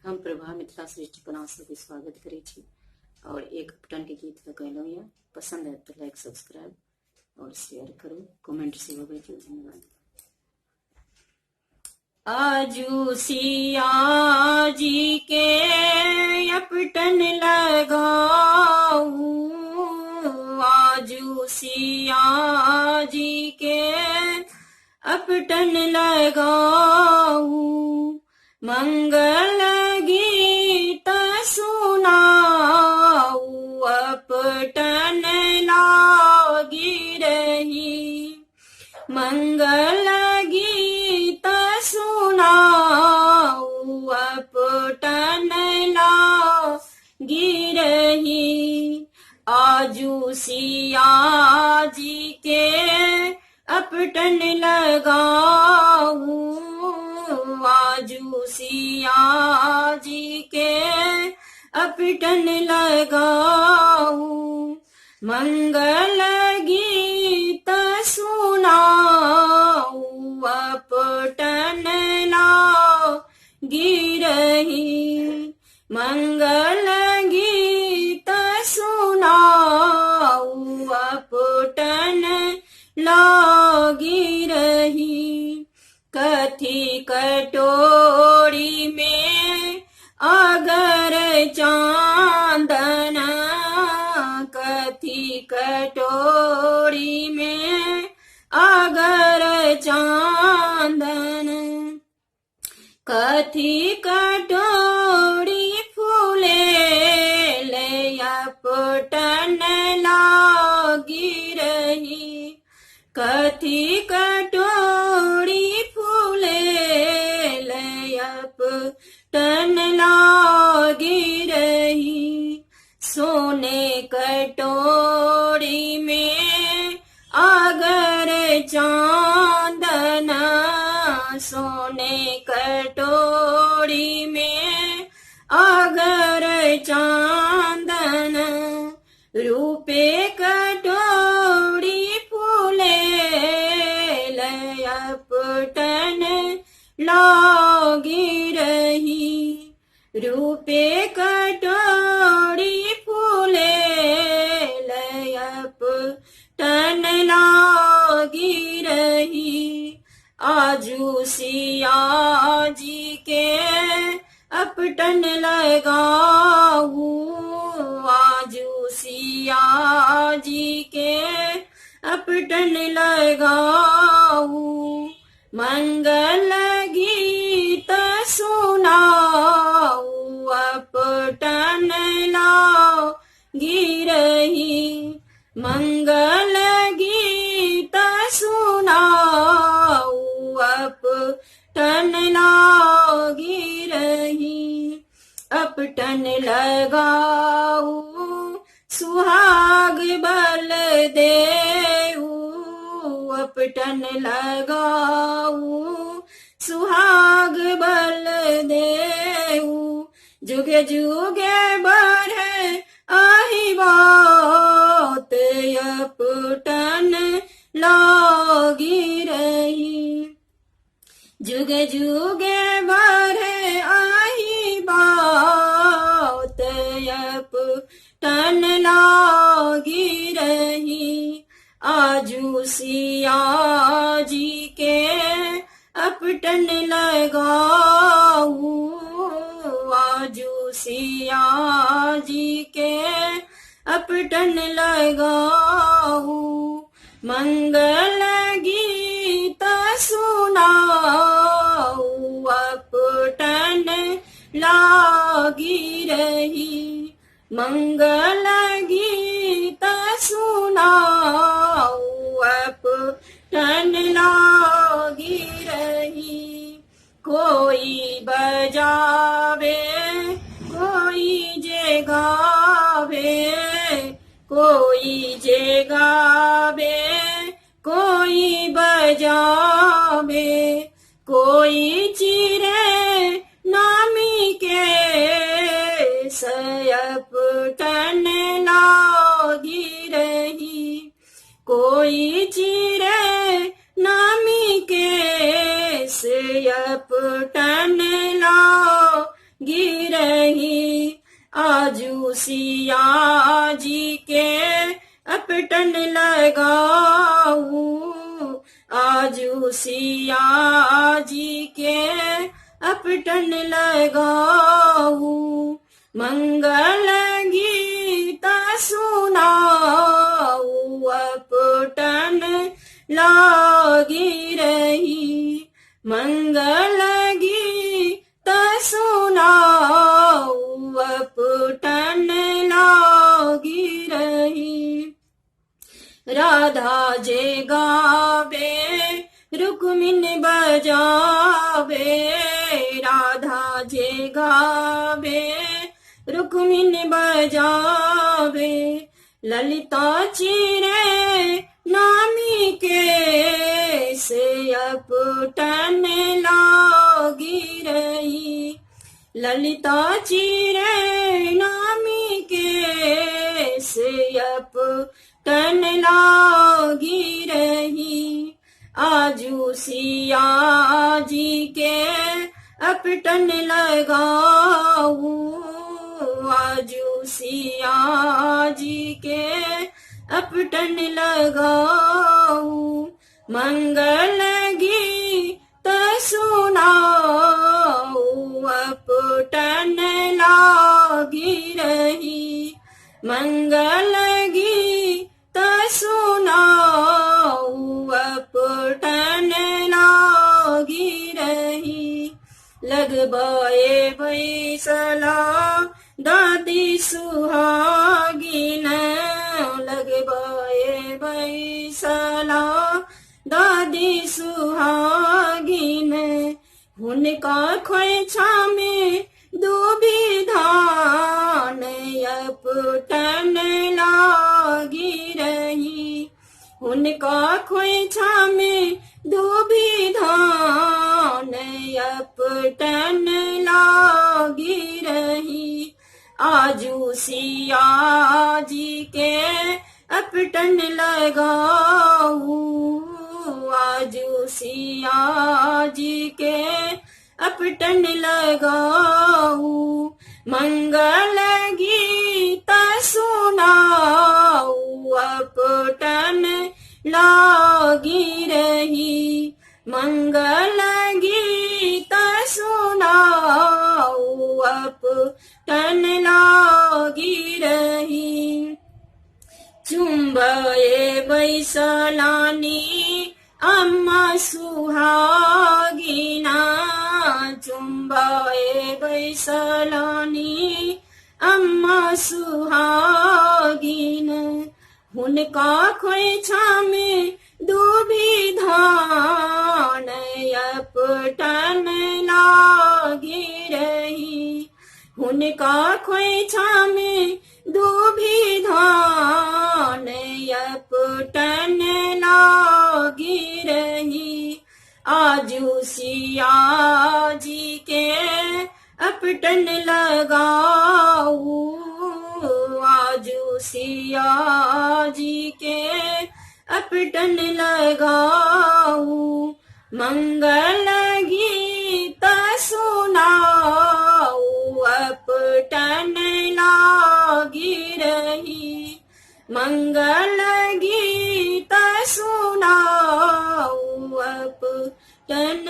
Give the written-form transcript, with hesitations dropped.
हम प्रभा मिथिला सृष्टि पर अहाँ सबके स्वागत करै छी और एक उपटन के गीत लऽ कऽ एलहुँ यऽ। पसंद आयत तऽ लाइक, सब्सक्राइब और शेयर करू, कमेंट सेहो भेजू। धन्यवाद। आजू सिया जी के अपटन लगाऊ, आजू सिया जी के अपटन लगाऊ, मंगल गीत सुनाऊ, अपटन लागी रही, मंगल गीत सुनाऊ, अपटन लागी रही। आजू सिया जी के अपटन लगाऊ, आजू सिया जी के अपटन लगाऊ, मंगल गीत सुनाऊ, अपटन लागी रही, मंगल गीत सुनाऊ, अपटन लागी रही। कथी कटोरी में अगर चांदन, कथी कटोरी में अगर चांदन, कथी कटोरी फूले ले अपटन लागी रही, कथी कटोरी फूले ले अपटन लागी रही। सोने कटोरी में अगर चांदन, सोने कटोरी में अगर चांदन, रूपे कटोरी फूले ले अपटन लागी रही, रूपे कटोरी फूले ले अपटन लागी रही। आजू सिया जी के अपटन लगाऊ, आजू सिया जी के अपटन लगाऊ, मंगल गीत सुनाऊ, अपटन लागी रही, मंगल गीत सुनाऊ, अपटन लागी रही। अपटन लगाऊ सुहाग बल देऊ, अपटन लगाऊ सुहाग बल देऊ, जुगे जुगे बढ़े आही बात, अपटन लागी रही, जुगे जुगे बढ़े आही बात, अपटन लागी रही। आजू सिया जी के अपटन लगाऊ, आजू सिया जी के अपटन लगाऊ, मंगल गीत सुनाऊ, अपटन लागी रही, मंगल गीत सुनाऊ, अपटन लागी रही। कोई बजावे कोई जे गावे, कोई जे गावे कोई बजावे, कोई चिरे नामी के अपटन लागी रही, कोई चिरे नामी के अपटन लागी रही। आजू सिया जी के अपटन लगाऊ, आजू सिया जी के अपटन लगाऊ। मंगल गीत सुनाऊ अपटन लागी रही। मंगल गीत सुनाऊ अपटन लागी रही। राधा जे गावे रुक्मिन बजावे, राधा जे गावे रुक्मिन बजावे। ललिता चिरे नामी के से अपटन लागी रही। ललिता चिरे नामी के से अपटन लागी रही। आजू सिया जी के अपटन लगाऊ, आजू सिया जी के अपटन लगाऊ। मंगल गीत सुनाऊ अपटन लागी रही। मंगल गीत सुनाऊ अपटन लागी रही। लगबाए बैसला दादी सुहागिन, लगबाए बैसला दादी सुहागिन। हुनका खोइछा में दूबी धान अपटन लागी रही। हुनका खोइछा में दूबी धान अपटन लागी रही। आजू सिया जी के अपटन लगाऊ, आजू सिया जी के अपटन लगाऊ। मंगल गीत सुनाऊ अपटन लागी रही। मंगल गीत सुनाऊ अपटन लागी रही। चुंबए बैसलानी अम्मा सुहागिना, चुंबए बैसलानी अम्मा सुहागिन। हुनका खोइछा में दूबी धान अपटन लागी रही। हुनका खोइछा में दूबी धान अपटन लागी रही। आजू सिया जी के अपटन लगाऊ, आजू सिया जी के अपटन लगाऊ। मंगल गीत सुनाऊ अपटन लागी रही। मंगल गीत सुनाऊ अपटन